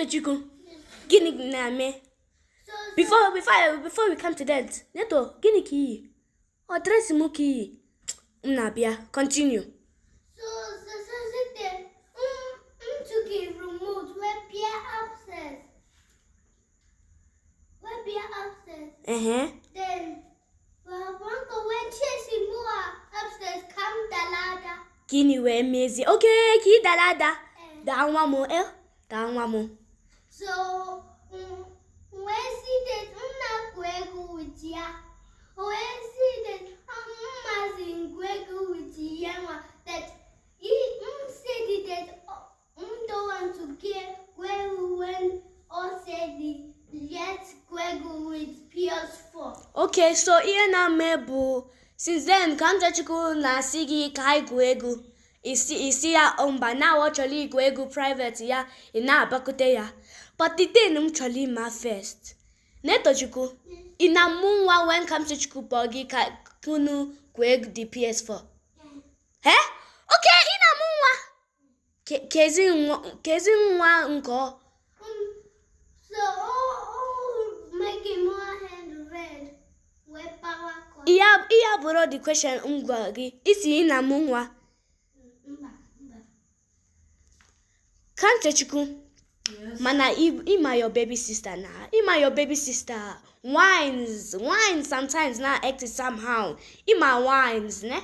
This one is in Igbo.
Netochukwu, gịnị na-eme? Before we come to that, Neto, gịnị ka iyi? Ọ dress m ka iyi? M na-abịa. Continue. So m took a remote wee pịa upstairs. Wee pịa upstairs. Then, well, wee chase mụ upstairs ka m dara ada. Gịnị wee mezie? Okay, ka ị dara ada. Daa nwa m, eh? Daa nwa m. So, wee see that m na-agụ egwu with ya. Wee see that mmazi ngụ egwu with ya nwa that he m said that m don't want to get egwu when ọ said let's go egwu with PS4. Okay, so ihe na-eme bụ since then Kamsochukwu na-asị gị ka anyị gụọ egwu, isi ya mba. Na ọ chọrọ igwu egwu private ya, ị na-abakwute ya. But the thing m chọrọ ịma first, Netochukwu, ị na-amụ nwa when Kamsochukwu kpọọ gị ka unu gwuo egwu the PS4? Eh, okay, ị na-amụ nwa. Kezi nwa nke ọ? So, oh, making more hand red with power cord. Ihe abụrụ the question m gwa gị. Isi ị na-amụ nwa? Mba, mba. Kamsochukwu. Yes. Mana ịma your baby sister na ịma your baby sister whines whines sometimes, na act somehow. Ịma whines ne.